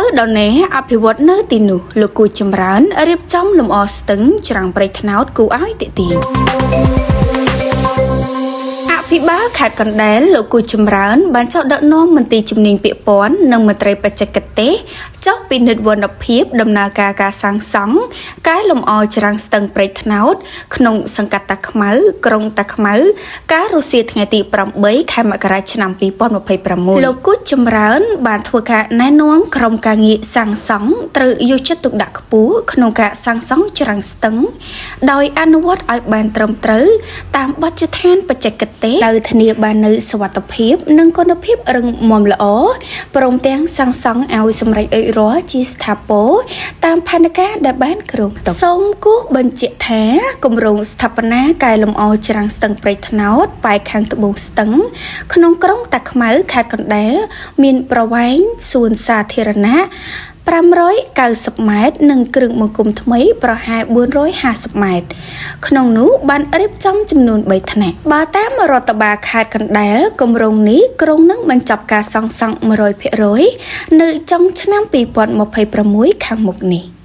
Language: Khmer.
លូវដល់ណាអភិវឌ្ឍនៅទីនោះលោកគូចម្រើនរៀបចំលម្អស្ទឹងច្រាំងព្រៃត្នោតគូឲ្យទាក់ទាញអភិបាលខេត្តកណ្ដាលលោកគូចម្រើនបានចុះដឹកនាំមន្ទីរជំនាញពាក់ព័ន្ធនិងមន្ត្រីបច្ចេកទេសចុះពិនិត្យវណ្ណភាពដំណើរការការសាងសង់កែលម្អច្រាំងស្ទឹងព្រែកត្នោតក្នុងសង្កាត់តាខ្មៅក្រុងតាខ្មៅកាលរសៀលថ្ងៃទី8ខែមករាឆ្នាំ2026លោកគូចម្រើនបានធ្វើការណែនាំក្រុមការងារសាងសង់ត្រូវយកចិត្តទុកដាក់ខ្ពស់ក្នុងការសាងសង់ច្រាំងស្ទឹងដោយអនុវត្តឲ្យបានត្រឹមត្រូវតាមបទដ្ឋានបច្ចេកទេសដោយធានាបាននូវសុវត្ថិភាពនិងគុណភាពរឹងមាំល្អព្រមទាំងសាងសង់ឲ្យសម្រេចអុចរាល់ជាស្ថាពរតាមផែនការដែលបានគ្រោងទុកសូមគូសបញ្ជាក់ថាគម្រោងស្ថាបនាកែលម្អច្រាំងស្ទឹងព្រែកត្នោតប៉ែកខាងត្បូងស្ទឹងក្នុងក្រុងតាខ្មៅខេត្តកណ្ដាលមានប្រវែងសួនសាធារណៈ590ម៉ែត្រនិងគ្រឿងបង្គំថ្មីប្រហែល450ម៉ែត្រក្នុងនោះបានរៀបចំចំនួន3ថ្នាក់បើតាមរដ្ឋបាលខេត្តកណ្ដាលគម្រោងនេះក្រុងនឹងបញ្ចប់ការសាងសង់100%នៅចុងឆ្នាំ2026ខាងមុខនេះ។